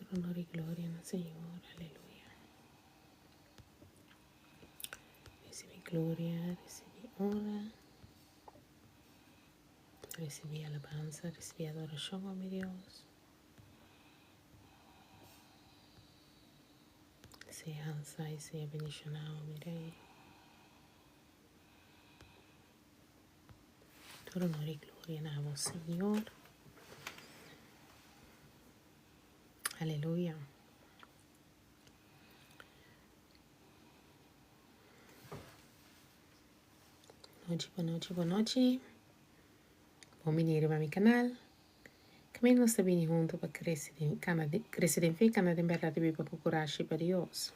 Tur honor i gloria na Señor. Aleluya. Recibi gloria, recibi honra, recibi alabanza, recibi adoracion, oh mi Dios. Sea alza y sea bendicionado, mi Rey. Tur honor i gloria na bo, Señor. Aleluya. Nochi, bon nochi, bon nochi. Bon bini riba mi kanal. Kaminda nos ta bini huntu pa krese den, kana, krese den fe, kana den bèrdat i biba ku kurashi pa Dios.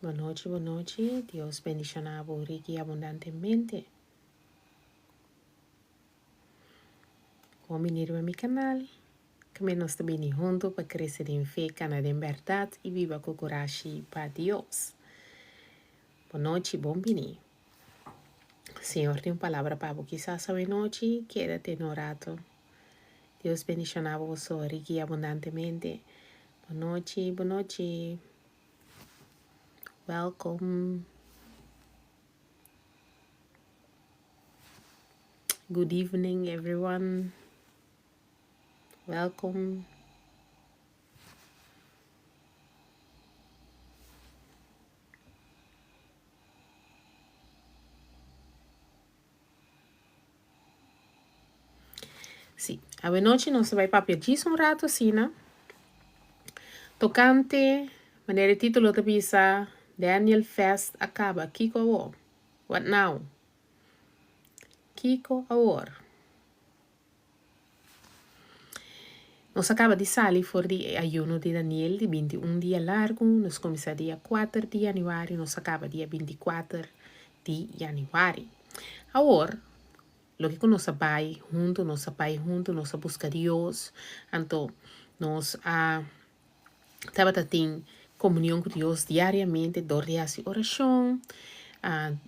Bon nochi, bon nochi. Dios bendiciona bo riki y abundantemente. Bon bini riba mi canal. Kame nos ta bini hunto pa crece den fe, cana den berdad y biba cu curashi pa Dios. Bon nochi, bon bini. Señor tin un palabra pa bo kisas awe nochi, kedate no rato. Dios bendiciona boso riki y abundantemente. Bon nochi, bon nochi. Welcome. Good evening, everyone. Welcome. Sí, awenochi nos ta bai papia djis un rato asina tokante manera e título ta bisa Daniel Fest a kaba, kiko awor? What now? Kiko awor? Nos a kaba di sali for di e ayuno di Daniel di 21 dia largu, nos kuminsá dia kuater di yanüari, nos a kaba dia 24 di yanüari. Awor, loke ku nos a bai huntu, nos a bai huntu, nos a buska Dios, anto nos a tabata tin komunion ku Dios diariamente dor di hasi orashon,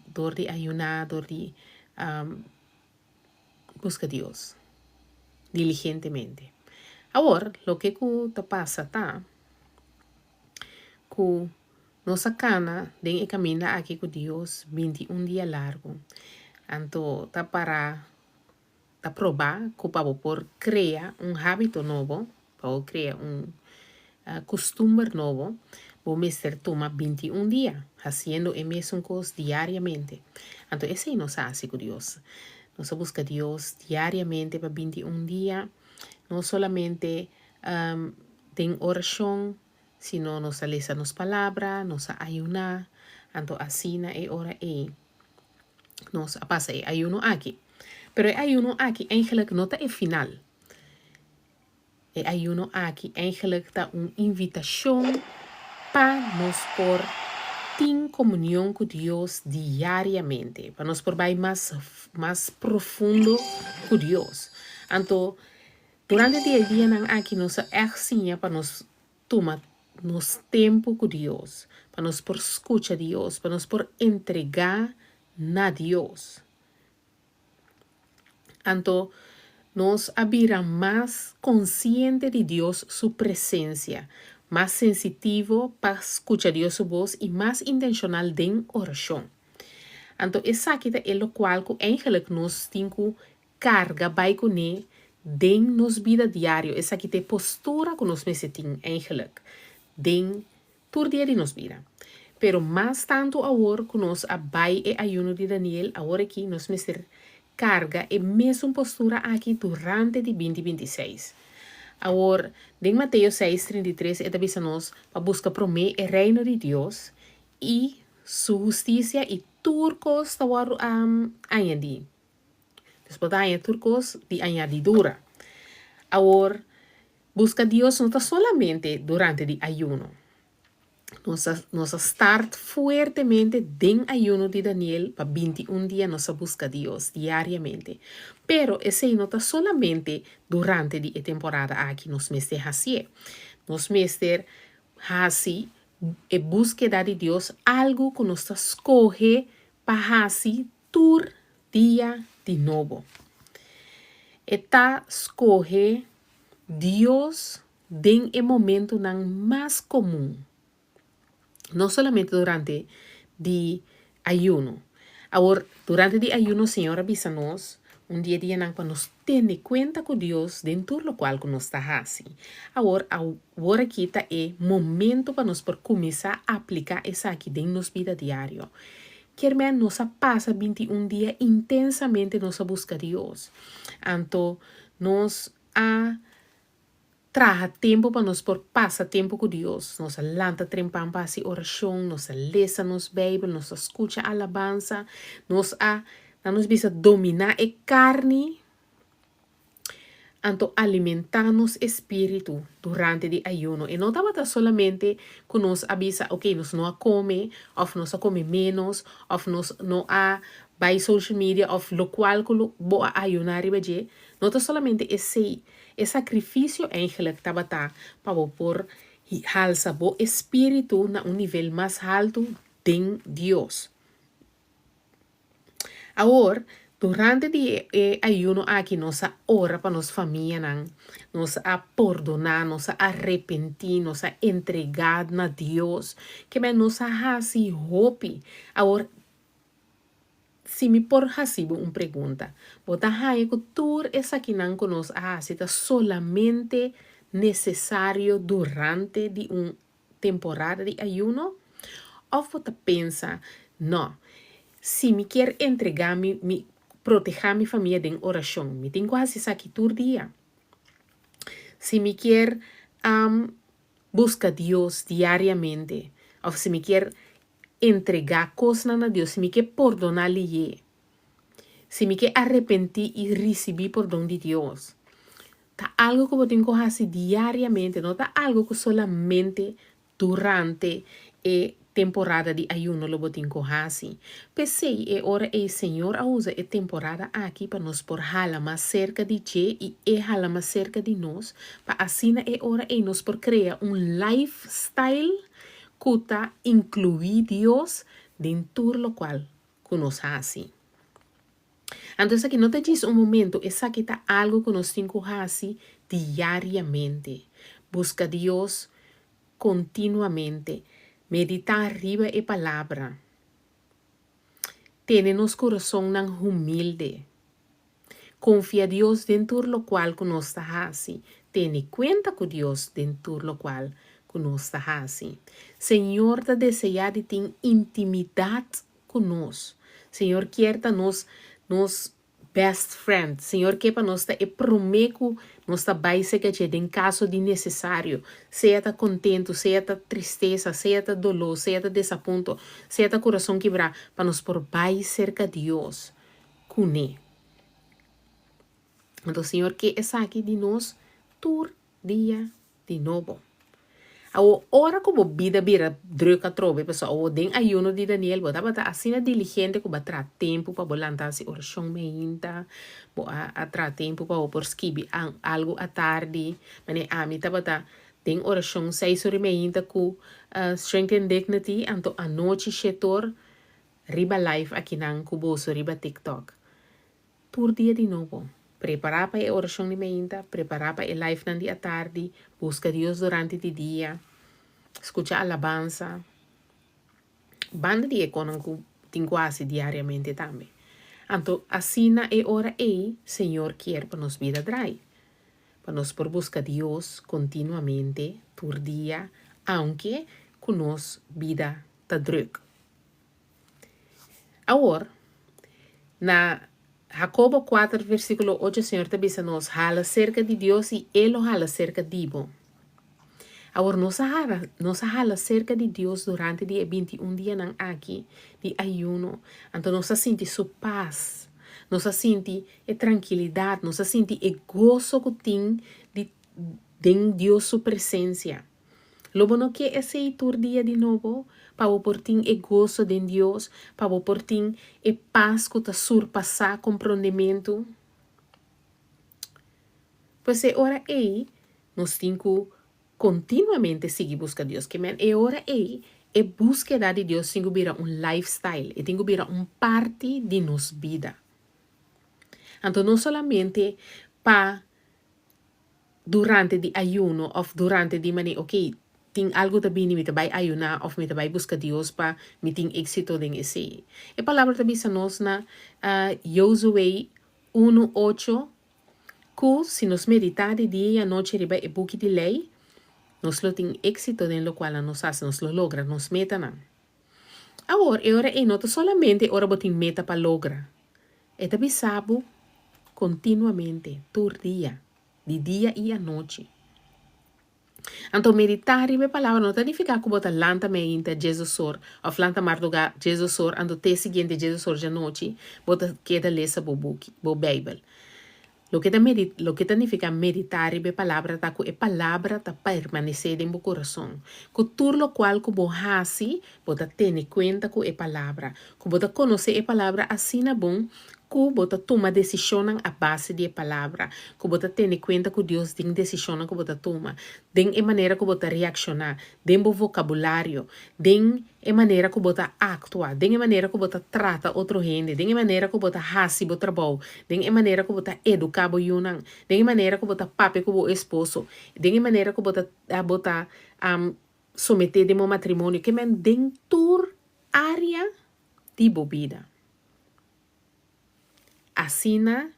dor di ayuná, dor di buska Dios diligentemente. Awor, loke ku ta pasa ta ku Nos a kana den e kaminda aki ku Dios 21 dia largu. Anto ta para ta probá ku pa bo por krea un hábito nobo, pa bo krea un kustumber nobo, bo mester tuma 21 dia hasiendo e mesun kos diariamente. Anto esei nos a hasi ku Dios. Nos a buska Dios diariamente pa 21 dia, no solamente den orashon, Sino nos a lesa nos palabra, nos a ayuná, anto asina e ora ei nos a pasa e ayuno aki. Pero e ayuno aki eigenlijk no ta e final. E ayuno aki eigenlijk ta un invitashon pa nos por tin komunion ku Dios diariamente, pa nos por bai mas mas profundo ku Dios. Anto Durante di e dianan aki nos a ègt siña pa nos tuma nos tempu ku Dios, pa nos por skucha Dios, pa nos por entregá na Dios. Anto nos a bira mas konsiente di Dios su presensia, mas sensitivo pa skucha Dios su bos i mas intenshonal den orashon. Anto esaki ta e lokual ku eigenlik nos tin ku Karga bai kuné den nos bida diario. Esaki ta e postura ku nos mester tin eigenlijk den tur dia di nos bida. Pero mas tantu awor ku nos a bai e ayuno di Daniel, awor aki nos mester karga e mesun postura aki durante di binti 26. Awor, den Mateo seis, 33 e ta bisa nos pa buska promé e Reino di Dios i Su hustisia i tur kos ta wòrdu añadí. Nos por ta haña tur kos di añadidura. Awor, buska Dios no ta solamente durante di ayuno. Nos a, nos a start fuertemente den ayuno di Daniel pa 21 dia nos a buska Dios diariamente. Pero esei no ta solamente durante di e temporada aki nos mester hasié. Nos mester hasi e búskeda di Dios algu ku nos ta skohe pa hasi tur dia di nobo. E ta skohe Dios den e momentunan mas komun, no solamente durante di ayuno. Awor, durante di ayuno Señor a bisa nos un di e dianan pa nos tene kuenta ku Dios den tur lokual ku nos ta hasi. Awor, awor aki ta e momento pa nos por kuminsá apliká esaki den nos bida diario. Kier men nos a pasa 21 dia intensamente nos a buska Dios. Anto nos a traha tempu pa nos por pasa tempu ku Dios. Nos a lanta trempan pa hasi orashon, nos a lesa nos Beibel, nos a skucha alabansa, nos a, nan nos bisa, dominá e karni, anto alimentá nos espíritu durante di ayuno. E no tabata solamente ku nos a bisa, ok, nos no a kome, òf nos a kome ménos, òf nos no a bai social media, òf lokual ku bo a ayuná riba dje. No ta solamente esei. E sakrifisio eigenlijk tabata pa bo por halsa bo espíritu na un nivel mas haltu den Dios. Awor, durante di e ayuno aki nos a ora pa nos famianan, nos a pordoná, nos a arepentí, nos a entregá na Dios. Ke men nos a hasi hopi. Awor, Si mi por hasi bo un pregunta, bo ta haña ku tur esakinan ku nos a hasi ta solamente nesesario durante di un temporada di ayuno? Òf bo ta pensa, No, si mi kier entregá mi, mi protehá mi famia den orashon, mi tin ku hasi esaki tur dia. Si mi kier buska Dios diariamente, òf si mi kier entregá kosnan na Dios, si mi ke pordoná lihé, si mi ke arepentí i risibí pordon di Dios, ta algu ku bo tin ku hasi diariamente, no ta algu ku solamente durante e temporada di ayuno lo bo tin ku hasi. P'esei e ora ei Señor a usa e temporada aki pa nos por hala mas serka di dje i e hala mas serka di nos, pa asina e ora ei nos por krea un lifestyle ku ta inkluí Dios den tur lokual ku nos hasi. Anto esaki no ta djis un momento, esaki ta algu ku nos tin ku hasi diariamente. Buska Dios kontinuamente, meditá riba e Palabra, tene nos kurasonnan humilde. Konfia Dios den tur lokual ku nos ta hasi. Tene kuenta ku Dios den tur lokual ku nos ta hasi. Señor ta deseá di tin intimidat ku nos. Señor kier ta nos nos best friend. Señor ke pa nos ta e promé ku nos ta bai serka dje den kaso di nesesario. Sea ta kontentu, sea ta tristesa, sea ta doló, sea ta desapunto, sea ta kurason kibrá, pa nos por bai serka Dios. Kuné. Anto Señor ke esaki di nos tur dia di nobo. Awo ora ku bo bida bira druk atrobe, pasobra awo den ayuno di Daniel bo tabata asina diligente ku bo a traha tempu pa bo lanta hasi orashon meinta, bo a a traha tempu pa bo por skibi algu atardi, manera ami tabata den orashon seis ora i meinta ku Strength and Dignity, anto anochi shetor Riba live akinan ku boso riba TikTok. Tur dia di nobo. Prepará pa e orashon di meinta, prepará pa e livenan di atardi, buska Dios durante di dia, skucha alabansa. Banda di e konan ku tin ku hasi diariamente tambe. Anto asina e ora ei Señor kier pa nos bida drai. Pa nos por buska Dios kontinuamente tur dia aunke ku nos bida ta druk. Awor, na Jacobo kuater versíkulo ocho Señor ta bisa nos, Hala serka di Dios i E lo hala serka di bo. Awor, nos a hala, nos a hala serka di Dios durante di e 21 dianan aki di ayuno, anto nos a sinti Su pas, nos a sinti e trankilidat, nos a sinti e goso ku tin di den Dios su presensia. Lo bo no ke esei tur dia di nobo, pa bo por tin e goso den Dios, pa bo por tin e pas ku ta surpasá komprondementu? Pues e ora ei nos tin ku kontinuamente sigui buska Dios. Ke men e ora ei e búskeda di Dios tin ku bira un lifestyle, e tin ku bira un parti di nos bida. Anto no solamente. pa durante di ayuno òf durante di manera ok tin algu ta bini mi ta bai ayuná òf mi ta bai buska Dios pa mi tin éksito den esei. E palabra ta bisa nos na Josué unu ocho ku si nos meditá di dia i anochi riba e buki di lei, nos lo tin éksito den lokual nos hasi, nos lo logra nos metanan. Awor, e ora ei no ta solamente ora bo tin meta pa logra. E ta bisa bo kontinuamente, tur dia, di dia i anochi. Anto meditá riba e palabra no ta nifiká ku bo ta lanta meinta djesosor òf lanta mardugá djesosor anto te siguiente djesosor djanochi bo ta keda lesa bo buki, bo Beibel. Loke ta medi, loke ta nifiká meditá riba e palabra ta ku e palabra ta permanesé den bo kurason, ku tur lokual ku bo hasi bo ta tene kuenta ku e palabra, ku bo ta konosé e palabra asina bon ku bo ta tuma desishonnan a base di e palabra, ku bo ta tene kuenta ku Dios den desishonnan ku bo ta tuma, den e manera ku bo ta reakshoná, den bo vokabulario, den e manera ku bo ta aktua, den e manera ku bo ta trata otro hende, den e manera ku bo ta hasi bo trabou, den e manera ku bo ta eduká bo yunan, den e manera ku bo ta papia ku bo esposo, den e manera ku bo ta bo ta someté den bo matrimonio, ke men den tur área di bo bida. Asina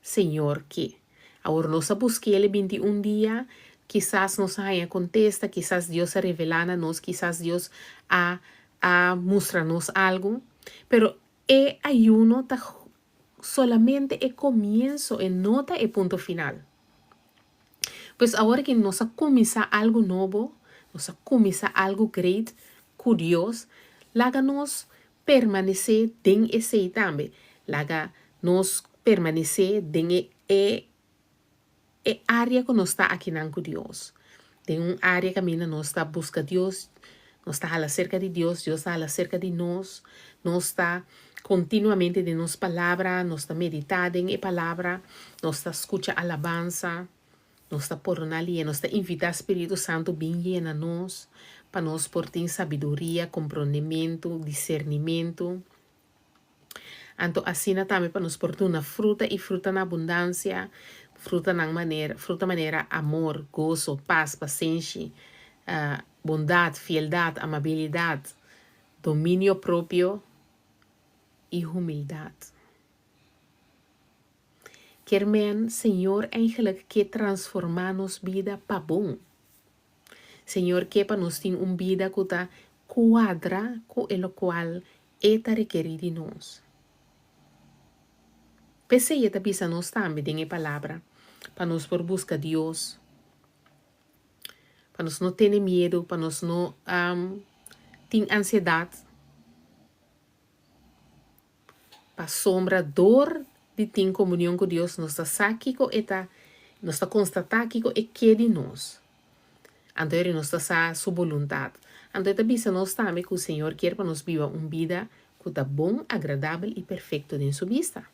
Señor ke. Awor nos a busk'el e 21 dia, kisas nos a haña kontesta, kisas Dios a revelá na nos, kisas Dios a a mustra nos algu. Pero e ayuno ta solamente e komienso, e no ta e punto final. Pues awor ki nos a kuminsá algu nobo, nos a kuminsá algu great ku Dios, laga nos permanesé den esei tambe. Laga nos permanesé den e e e área ku nos ta akinan ku Dios. Den un área kaminda nos ta buska Dios, nos ta hala serka di Dios, Dios ta hala serka di nos, nos ta kontinuamente den nos palabra, nos ta meditá den e palabra, nos ta skucha alabansa. Nos ta pordoná lié, nos ta invitá Spiritu Santu bin yena nos pa nos por tin sabiduria, komprondementu, disernimentu. Anto asina tambe pa nos por duna fruta i fruta na abundansia, frutanan manera, fruta manera amor, goso, pas, pasenshi, bondat, fieldat, amabilidat, dominio propio i humildat. Kier men Señor eigenlijk ke transformá nos bida pa bon. Señor ke pa nos tin un bida ku ta kuadra ku e lokual E ta rekerí di nos. P'esei E ta bisa nos tambe den e Palabra pa nos por buska Dios, pa nos no tene miedu, pa nos no tin ansiedat. Pasobra dor di tin komunion ku Dios nos ta sa kiko e ta, nos ta konstatá kiko e ke di nos. Anto eri nos ta sa su boluntat. Anto e ta bisa nos tambe ku Señor kier pa nos biba un bida ku ta bon, agradabel i perfekto den su bista.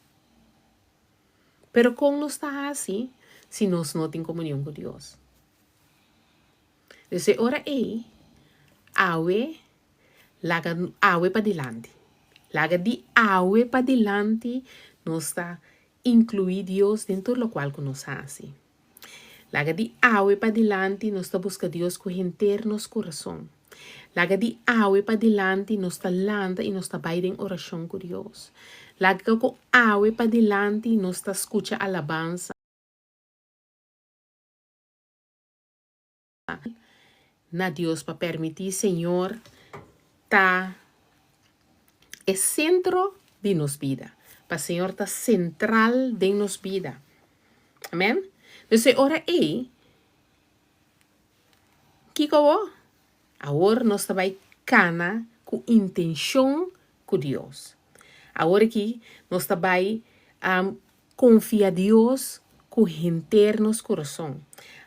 Pero kon nos ta hasi si nos no tin komunion ku Dios? Desde e ora ei, awe laga awe padilanti. Laga di awe padilanti nos ta inkluí Dios den tur lokual ku nos hasi. Laga di awe padilanti nos ta buska Dios ku henter nos kurason. Laga di awe padilanti nos ta lanta i nos ta bai den orashon ku Dios. Laga ku awe padilanti nos ta skucha alabansa. Na Dios pa permití Señor ta e sentro di nos bida, pa Señor ta sentral den nos bida. Amen. Dus e ora ei, kiko bo? Awor nos ta bai kana ku intenshon ku Dios. Awor aki nos ta bai Konfia Dios ku henter nos kurason.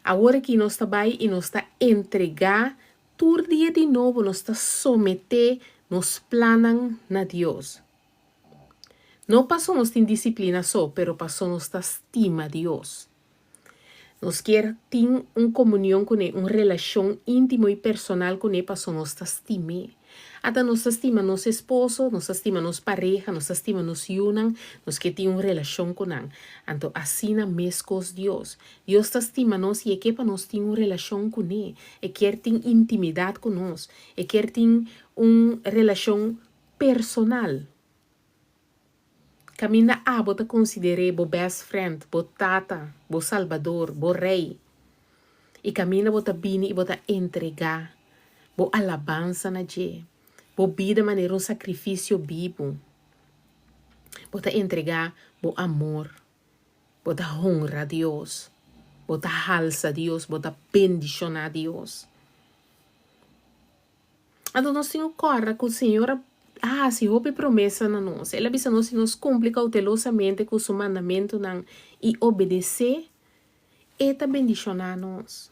Awor aki nos ta bai i nos ta entregá tur dia di nobo, nos ta someté nos plannan na Dios. No paso nos tin disiplina so, pero paso nos ta stima Dios. Nos kier tin un komunion kuné, un relashon íntimo i personal kuné paso nos ta stim'é. Ata nos ta stima nos esposo, nos ta stima nos pareha, nos ta stima nos yunan, nos ke tin un relashon ku nan. Anto asina meskos Dios. Dios ta stima nos i e ke pa nos tin un relashon kuné. E kier tin intimidat ku nos. E kier tin un relashon personal. Kaminda abo ta konsider'é bo best friend, bo tata, bo salbador, bo rei. I kaminda bo ta bini i bo ta entregá bo alabansa na dje, bo bida manera un sakrifisio bibu. Bo ta entregá bo amor, bo ta honra Dios, bo ta halsa Dios, bo ta bendishoná Dios. Anto nos tin ku kòrda ku Señor a hasi hopi promesa na nos. El a bisa nos si nos kumpli koutelosamente ku su mandamentunan i obedesé, E ta bendishoná nos.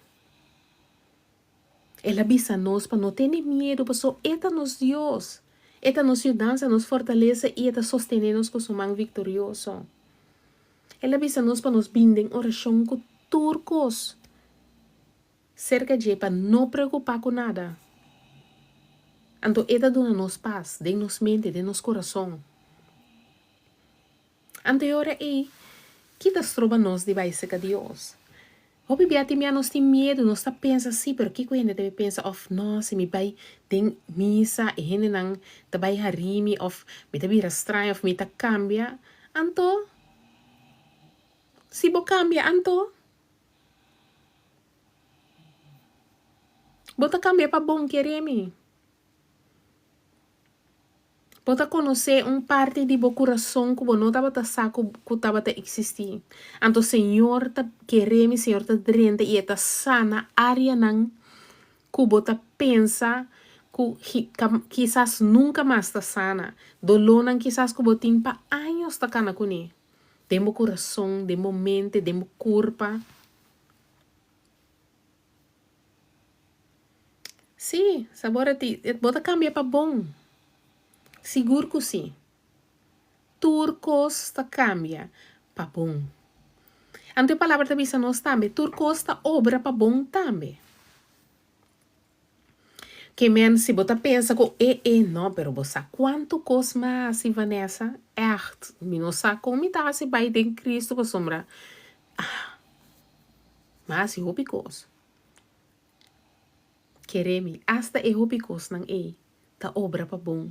El a bisa nos pa no tene miedu pasobra E ta nos Dios. E ta nos yudansa, nos fortalesa i E ta sostené nos ku su man viktorioso. El a bisa nos pa nos bin den orashon ku tur kos. Serka dje pa no preokupá ku nada. Anto e ta duna nos pas den nos mente, den nos kurason. Anto e ora ei, ki ta stroba nos di bai serka Dios? Hopi bia tin bia nos tin miedu, nos ta pensa, sí, pero kiko hende debe pensa? Òf, no, si mi bai den misa e hendenan ta bai hari mi, òf mi ta bira straño, òf mi ta kambia. Anto, si bo kambia, anto? Bo ta kambia pa bon, kere mi. Bo ta konosé un parti di bo kurason ku bo no tabata sa ku ku tabata eksistí. Anto Señor ta kere mi, Señor ta drenta i e ta sana áreanan ku bo ta pensa ku kisas nunka mas ta sana. Dolónan kisas ku bo tin pa años ta kana kuné. Den bo kurason, den bo mente, den bo kurpa. Sí, sabor a ti, bo ta kambia pa bon. Sigur ku sí. Tur kos ta kambia pa bon. Anto e palabra ta bisa nos tambe, tur kos ta obra pa bon tambe. Ke men si bo ta pensa ku e e no pero bo sa kuantu kos mi a hasi Vanessa ègt mi no sa kon mi ta hasi bai den Cristo pasobra ah mi a hasi hopi kos kere mi asta e hopi kosnan ei ta obra pa bon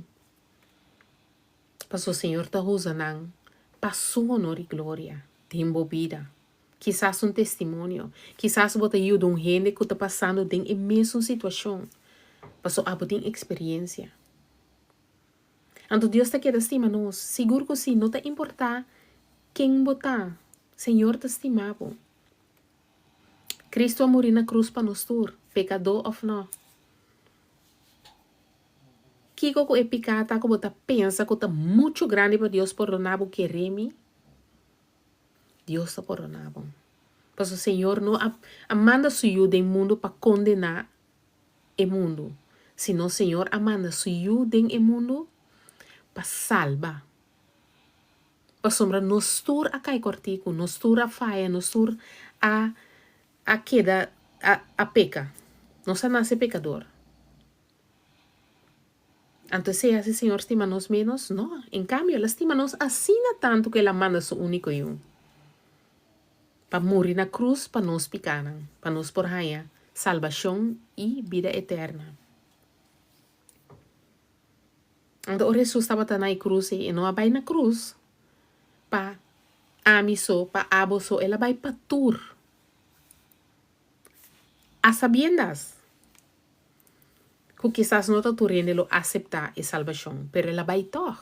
pasobra Señor ta usa nan pa su honor i gloria den bo bida. Kisas un testimonio. Kisas bo ta yuda un hende ku ta pasando den e mesun situashon, pasobra abo tin eksperensia. Anto Dios ta keda stima nos? Sigur ku si, no ta importá ken bo ta, Señor ta stima bo. Kristu a muri na krus pa nos tur, pekadó òf nò. Kiko ku e piká ta ku bo ta pensa ku ta muchu grandi pa Dios pordoná bo? Kere mi? Dios ta pordoná bo. Pasobra Señor no a a manda su Yu den mundu pa kondená e mundu, sino Señor a manda su Yu den e mundu pa salba. Pasobra nos tur a kai kòrtiku, nos tur a faya, nos tur a a keda a a peka. Nos a nase pekador. Anto esei hasi Señor stima nos ménos? No, en kambio, el a stima nos asina tantu ku el a manda su úniko Yu pa muri na krus pa nos pikánan, pa nos por haña salbashon i bida eterna. Anto ora Hesus tabata na e krus ei, e no a bai na krus pa ami so, pa abo so, el a bai pa tur. A sabiendas ku kisas no ta tur hende lo aseptá e salbashon, pero el a bai tòg.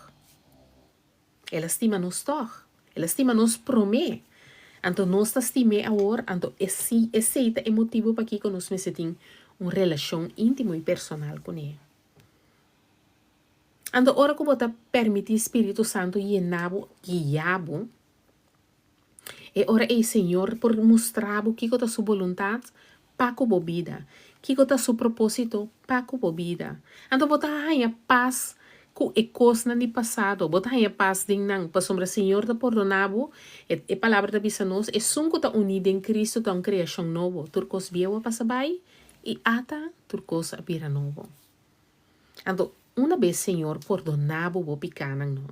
El a stima nos tòg. El a stima nos promé. Anto nos ta stim'é awor, anto esei esei ta e motibu pakiko nos mester tin un relashon íntimo i personal kuné. Anto ora ku bo ta permití spiritu santu yena bo, guia bo, E ora ei Señor por mustra bo kiko ta Su boluntat pa ku bo bida, kiko ta Su propósito pa ku bo bida. Anto bo ta haña pas ku e kosnan di pasado, bo ta haña pas den nan, pasobra Señor ta pordoná bo. E e Palabra ta bisa nos, Esun ku ta uní den Cristo ta un kreashon nobo, tur kos bieu a pasa bai, i ata tur kos a bira nobo. Anto. Una bes Señor pordoná bo bo pikánan no.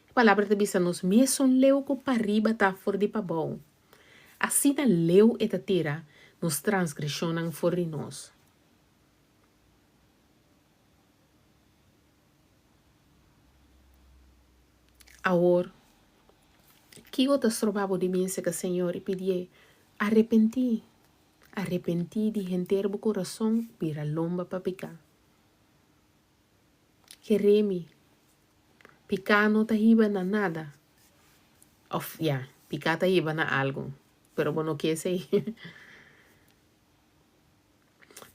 E palabra ta bisa nos mesun leu ku pariba ta for di pabou. Asina leu e ta tira nos transgreshonnan for di nos. Awor, kiko ta stroba bo di bin seka Señor i pidié, Arepentí! Arepentí di henter bo kurason, bira lomba pa piká. Keré mi, piká no ta hiba na nada. Òf, ya, piká ta hiba na algu, pero bo no ke esei.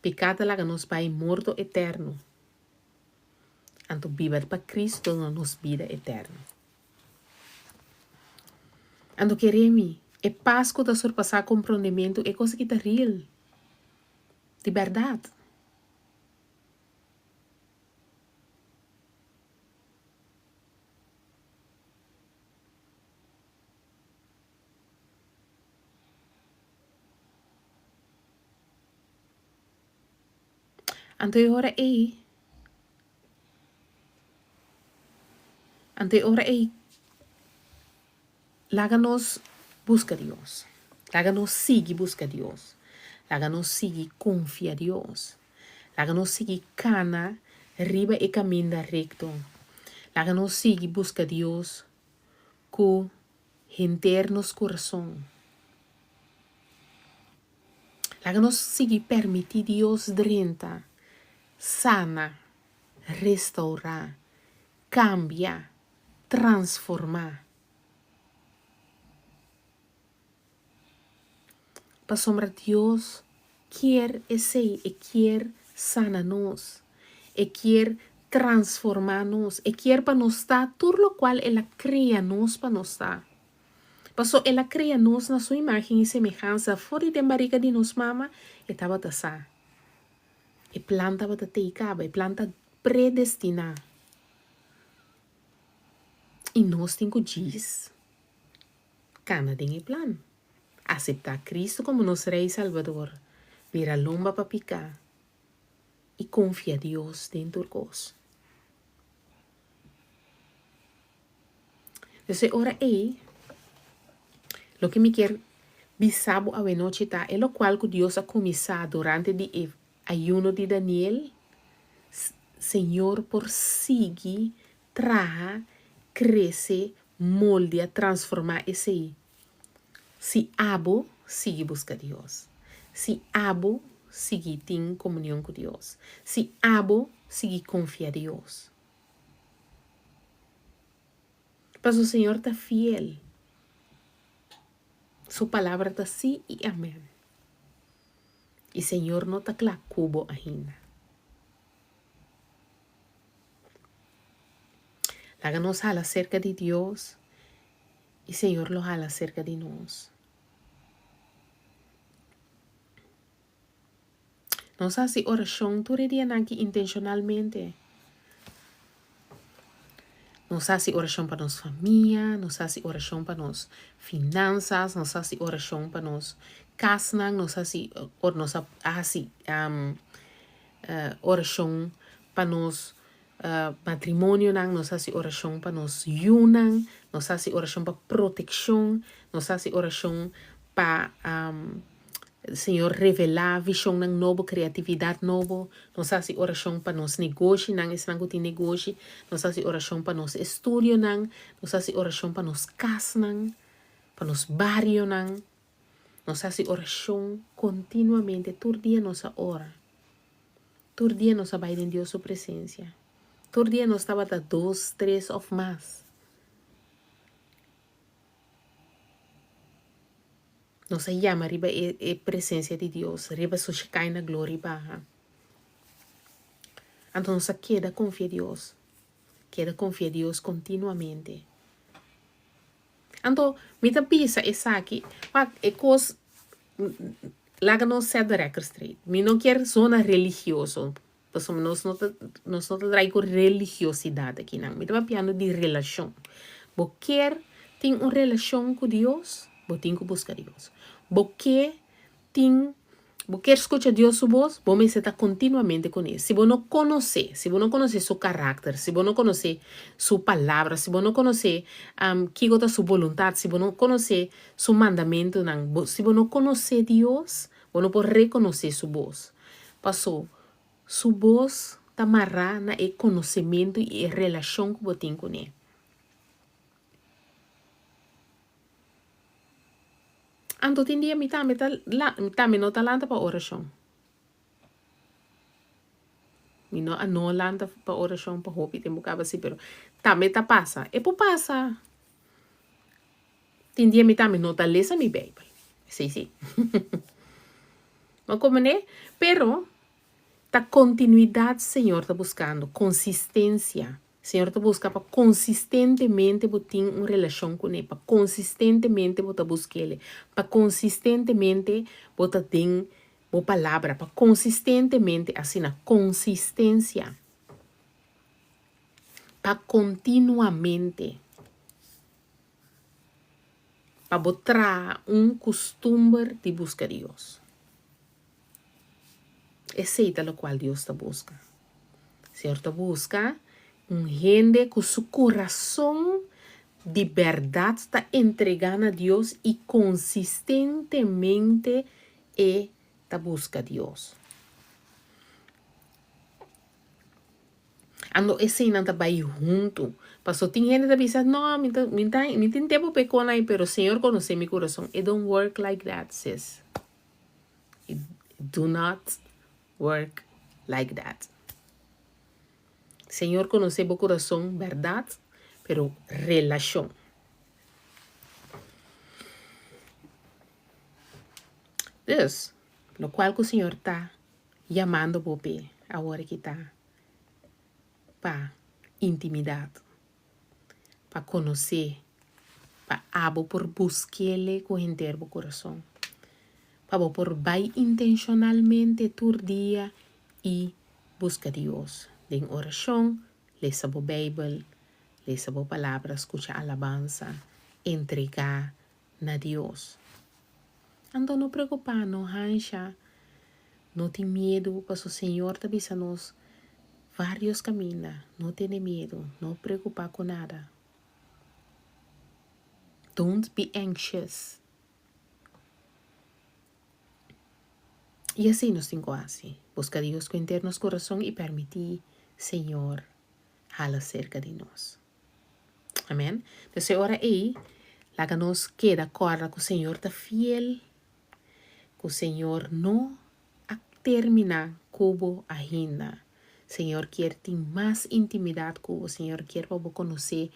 Piká ta laga nos bai morto eterno. Anto biba pa Cristo duna nos bida eterno. Anto kere mi, e pas ku ta surpasá komprondementu, e kos aki ta real, di bèrdat. Anto e ora ei, anto e ora ei, laga nos buska Dios. Laga nos sigui buska Dios. Laga nos sigui konfia Dios. Laga nos sigui kana riba e kaminda rekto. Laga nos sigui buska Dios ku henter nos kurason. Laga nos sigui permití Dios drenta, sana, restourá, kambia, transformá. Pasobra Dios kier esei, e kier sana nos, e kier transformá nos, e kier pa nos ta tur lokual el a krea nos pa nos ta. Paso el a krea nos na su imágen i semehansa for di den barika di nos mama, e tabata sa. E plan tabata tei kaba, e plan ta predestiná. I nos tin ku djis kana den e plan. Aseptá Kristu komo nos Rei i Salbador, bira lomba pa piká i konfia Dios den tur kos. Dus e ora ei, loke mi kier bisa bo awenochi ta e lokual ku Dios a kuminsá durante di e ayuno di Daniel, Señor por sigui traha, krese, moldia, transformá esei. Si abo sigui buska Dios. Si abo sigui tin komunion ku Dios. Si abo sigui konfia Dios. Pasobra Señor ta fiel. Su palabra ta sí i amén. I Señor no ta kla ku bo ainda. Laga nos hala serka di Dios i Señor lo hala serka di nos. Nos hasi orashon tur e dianan aki intenshonalmente. Nos hasi orashon pa nos famia, nos hasi orashon pa nos finansas, nos hasi orashon pa nos kasnan, nos hasi nos a hasi orashon pa nos matrimonionan, nos hasi orashon pa nos yunan, nos hasi orashon pa protekshon, nos hasi orashon pa Señor revelá vishonnan nobo, kreatividat nobo, nos hasi orashon pa nos negoshinan, esnan ku tin negoshi, nos hasi orashon pa nos estudionan, nos hasi orashon pa nos kasnan, pa nos barionan, nos hasi orashon kontinuamente, tur dia nos a ora. Tur dia nos a bai den Dios su presencia. Tur dia nos tabata dos, tres of mas. Nos a yama riba e, e presencia di Dios, riba su Shekinah glory baha. Anto nos a keda confia Dios. Keda confia Dios continuamente. Anto mi ta bisa esaki, wak e kos laga nos set the record straight. Mi no kier zona religioso, pasobra nos no ta nos no ta drai ku religiosidat akinan. Mi ta papiando di relashon. Bo kier tin un relashon ku Dios, bo tin ku buska Dios. Bo ke tin. Bo kier skucha Dios su bos? Bo mester ta kontinuamente kuné. Si bo no konosé, si bo no konosé su karakter, si bo no konosé su palabra, si bo no konosé kiko ta su boluntat, si bo no konosé su mandamentunan, bo, si bo no konosé Dios, bo no por rekonosé su bos. Pasó, su bos ta mará na e konosementu i e relashon ku bo tin kuné. Anto tin dia mi tambe ta tambe no ta lanta pa orashon. Mi no a no lanta pa orashon pa hopi tempu kaba si pero tambe ta pasa. E por pasa. Tin dia mi tambe no ta lesa mi Beibel. Esei si. No komprende? Pero ta kontinuidat Señor ta buskando, konsistensia. Señor ta buska pa konsistentemente bo tin un relashon kuné, pa konsistentemente bo ta busk'El, pa konsistentemente bo ta den bo palabra, pa konsistentemente, asina, konsistensia, pa kontinuamente, pa bo traha un kustumber di buska Dios. Esei ta lokual Dios ta buska. Señor ta buska un hende ku su kurason di bèrdat ta entregá na Dios i konsistentemente e ta buska Dios. Ando eseinan ta bai huntu. Paso tin hende ta bisa, no, mi ta, mi ta, mi tin tempu pa e kon ai, pero Señor konosé mi kurason. It don't work like that, sis. It do not work like that. Señor conoce bo corazon, berdad, pero relacion. Dus, locual cu Señor ta yamando bo p'e awor aki ta pa intimidad. pa konosé, pa abo por busk'El ku henter bo kurason, pa bo por bai intenshonalmente tur dia i buska Dios den orashon, lesa bo Beibel, lesa bo Palabra, skucha alabansa, entregá na Dios. Anto no preokupá, no hansha, no tin miedu, paso Señor ta bisa nos varios kaminda, no tene miedu, no preokupá ku nada. Don't be anxious. I así nos tin ku hasi, buska Dios ku henter nos kurason i permití Señor hala serka di nos. Amen. Entonces e ora ei, laga nos keda kòrda ku Señor ta fiel, ku Señor no a terminá ku bo ainda. Señor kier tin mas intimidat ku bo. Señor kier pa bo konosé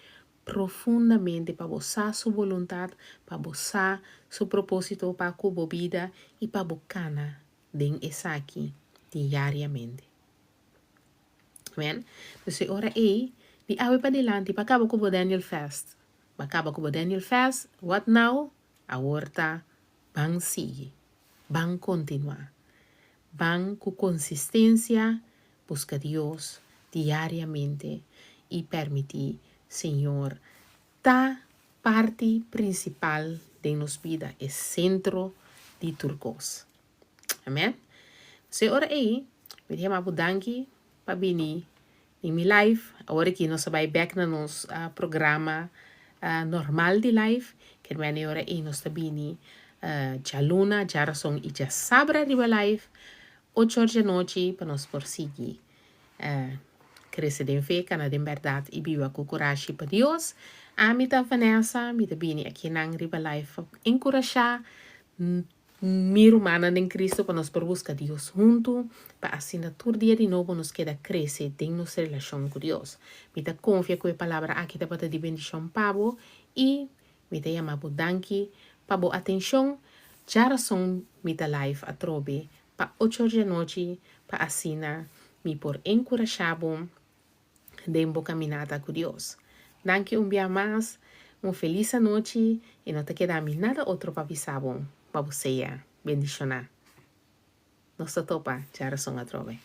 profundamente, pa bo sa su boluntat, pa bo sa su propósito pa ku bo bida i pa bo kana den esaki diariamente. Amen. Dus e ora ei, di awe padilanti, pa kaba ku bo Daniel Fast. Ba kaba ku bo Daniel Fast, what now? Awor ta ban sigui, ban kontinuá. Ban ku konsistensia buska Dios diariamente i permití Señor ta parti prinsipal den nos bida, e sentro di tur kos. Amen. So e ora ei, mi ta yama bo danki pa bini den mi live. Awor aki nos a bai bek na nos programa normal di live. Ker mende e ora ei nos ta bini djaluna, djarason i djasabra riba live ocho or djanochi pa nos por sigui Krese den fe, kana den bèrdat i biba ku kurashi pa Dios. Ami ta Vanessa, mi ta bini akinan riba live pa enkurashá mi rumannan den Cristo pa nos por buska Dios huntu, pa asina tur dia di nobo nos keda krese den nos relashon ku Dios. Mi ta konfia ku e palabra aki tabata di bendishon pa bo i mi ta yama bo danki pa bo atenshon. Djarason mi ta live atrobe pa ocho or djanochi pa asina mi por enkurashá bo den bo kaminata ku Dios. Danki un bia mas, un felis anochi i no ta keda mi nada otro pa bisa bo, pa bo sea bendishoná. Nos ta topa djarason atrobe.